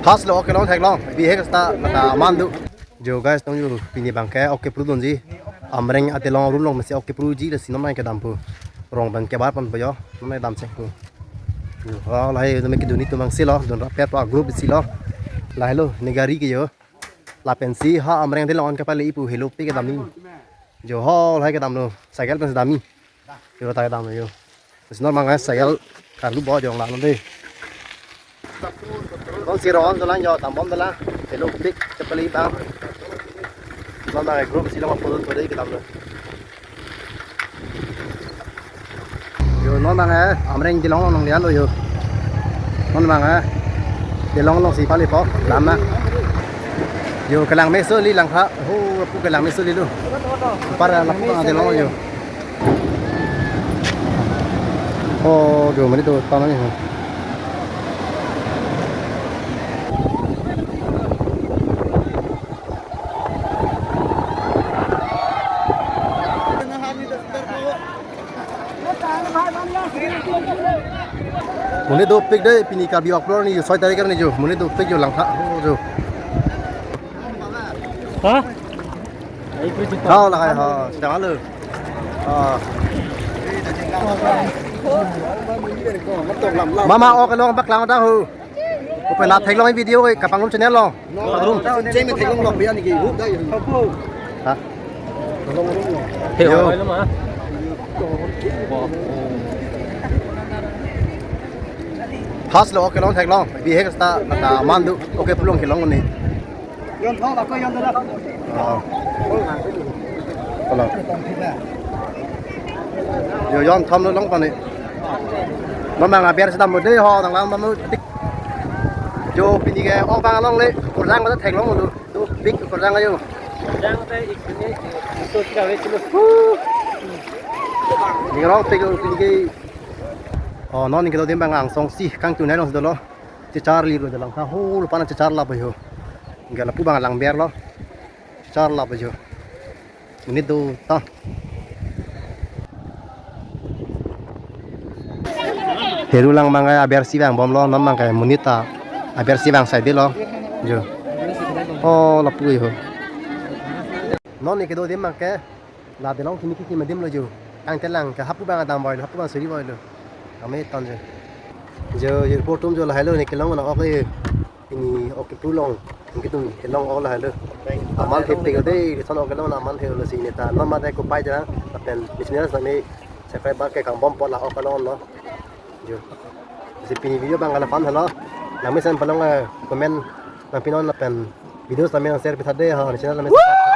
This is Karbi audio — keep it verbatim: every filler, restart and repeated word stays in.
First lo ok kelong theklong. Bihek seta mata aman do. Jo guys, nang yo pini abangke ok kepru dunji. Amreng atelong arum along masi ok kepruji, lasi non abang kedam pu. Rong abang kebar pon po jo. Non abang dam chek pu. Jo, oh, lahai nang kedun atum abang si lo, dun rapet pa group si lo. Lahai lo, ne gari ke jo. Lapensi ha Amreng atelong an kepale-i pu helopik kedam ni. Jo ho lahai kedam lo, cycle pensi dam ni. Jo ta kedam lo jo. Terus non abang cycle karlu bo jong lang lo dei. Non si ron dolang jo, dambom dolang. Helopik kepale-i abang. Non abang group si long photo to dei kedam lo. Jo non abang eh, Amreng atelong along lian lo jo. Non abang eh, atelong along si pale po, lam na. Jo kelang meso li langkha, ho pu kelang meso li lo. Para lapu abang atelong jo. Oh, jo mane do ta nang ni. Monit dopik dei, pini Karbi Okpor ni soi tarik ni jo. Monit dopik jo langtha jo. Ha? Kau lahai ha, sedang alo. Ah. Mama, ok kelong bak lang ta ho. Open la theklong video ke Kapangrum channel lo. Jai me theklong lo biya ni ki hu dai. Ha? He, yo. Oi lo ma. First lo ok kelong theklong. Bihek seta mata aman do. Ok kepru long kelong ni. Yon thong ako yon dala. Oh. Hello. Jo yon thom lo long pani. Non abang aber seta mo dei ho, nang lang mo tik. Jo pini ke ok abang along le, kurang mata theklong lo. Dopik kurang ajo. Kurang te ik ini, itu sudah wet dulu. Ni rong pik lo pini ke. Oh, non ni kedo adim abang angsong si kangtunai along si dolo. Chechar li lo dalang ta ho lo pana chechar lap jo. Hingke lapu abang lang ber lo. Chechar lap jo. Monit do ta. Heru lang abang aber si vangbom lo, non abang ke monit ta aber si vang sai dei lo. Jo. Oh, lapu jo. Non ni kedo adim abang ke la atelong kimi kimi adim lo jo. Kangtelang ke hapu abang adam boi lo, hapu abang suri boi lo. Kami ton jo. Jo, jo, photo jo lahai lo, ne kelong na ok. Pini ok kepru long, ne kedun kelong ok lahai lo. Aman thepik dei, son ok kelong aman thepik lo si ne ta. Non mate kopai jang, lapen business nami subscribe bak ke kangbom po la ok kelong lo. Jo. Si pini video abang la-an helo. Nami sen palong, eh, comment nangpinon lapen video nami nang share pitha dei ha, channel nami subscribe.